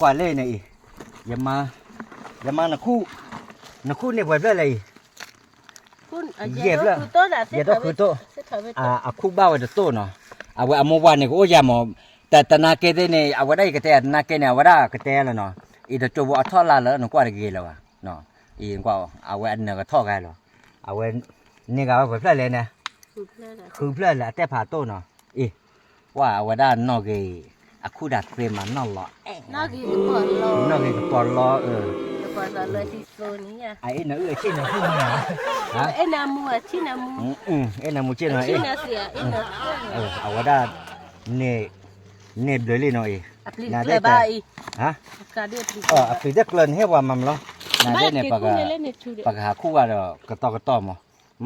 ပှၤလဲၣ်န့ၣ်အံၤ, ယမါ, ယမါနခူၣ်, နခူၣ်န့ၢ်ပှဲၤဖျၢၣ်လဲၣ်အံၤ, ယဲၢ်ဖျၢၣ်, ယဲၢ်တိၢ်ဃုတိၢ်, အခူၣ်ဘၣ်ဝဲတတိၢ်နီၤ, အဝဲအမိၢ်ပှၢ်န့ၣ်ကအိၣ်ယၤမး, တနါကဲသ့ၣ်န့ၣ် အဝဲဒၣ်ယကတဲတနါကဲန့ၣ် အဝဲဒၣ်ကတဲလၢနီၤ, အံၤတကၠိဖိအထီၣ်လါလၢနကွၢ်တဂ့ၤလၢၤဘၣ်, အံၤ အဝဲအနၢၤကထီၣ်ဂၤလီၤ, အဝဲန့ၢ်ဂၤဝဲပှဲၤဖျၢၣ်လဲၣ်န့ၣ်, ဃုဖျၢၣ်လၢအတဲဖးတိၢ်နီၤ, အံၤ, ပှၤအဝဲဒၣ်နီၣ်ဂ့ၤ, အခူၣ်ဒၣ်သ့မးနီၣ်လီၤ, နီၣ်ဂ့ၤကပီၤလီ, အအ့ၣ်နအုၣ်အဆ့ၣ်န့ၣ်, အ့ၣ်နမူဆ့ၣ်နီၤ, အဝဲဒၣ်, န့ၢ်ဘျုးလံနီၤအံၤ, အပျံၤတကျၢၤနဟ့ၣ်ပှၤမၤမးလီၤ, နဒဲန့ၣ်, ပကဟးခူၣ်ဘၣ်ဒီးကတီၢ်ကတီၢ်မး,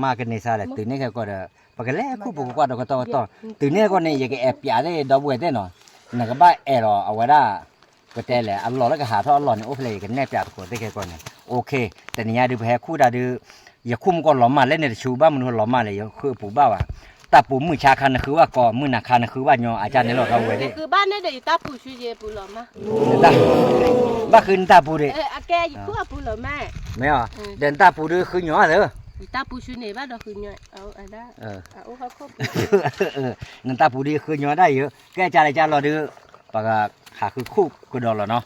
မၤကန့ၢ်စါလဲၣ် တုၤန့ၢ်ခဲကီၢ်ဒီး, ပကလဲၤခူၣ်ပကကွၢ်ဒီးကတီၢ်ကတီၢ်, တုၤန့ၢ်ခဲကီၢ်န့ၣ် ယကအဲၣ်ပၠးသ့ၣ်ဒီပုၢ်ဝဲၢ်သ့ၣ်နီၤ, နကဘၣ်အဲၣ်လီၤအဝဲဒၣ်, ကတဲလဲၣ် အလီၢ်လၢကဟးထီၣ်အလီၢ်န့ၣ် အိၣ်ဖဲလဲၣ် ယကနဲၣ်ပၠးသကိးသ့ၣ်ခဲကီၢ်န့ၣ်, အိၣ်ခ့, တနံၤညါဒုးပဟဲခူၣ်တၢ်ဒုး, ယခူၣ်မူကီၢ်လီၤမၢ်လဲၣ်န့ၣ်တဆူဘၣ်မနုၤလီၤမၢ်လဲၣ် ယဃုအပူၤဘၣ်ဘၣ်, တၢ်ပူၤမုၢ်ဆါခါနဃုဘၣ်ကီၢ် မုၢ်နၤခါနဃုဘၣ်ညီ အကၢ်န့ၣ်လီၤ ဒီပုၢ်ဝဲၢ်သ့ၣ်, ဘၣ်ဃုနတၢ်ပူၤဒုး, မ့ၢ်, ဒီးနတၢ်ပူၤဒုးဃုညီသၢ နတၢ်ပူၤဒုးဃုညီဒၣ်ယဲ, ကဲကၢ်လဲၣ်ကၢ်လီၤဒုး, ပကဟးဃုခူၣ်ကဒီးလီၤနီၤ.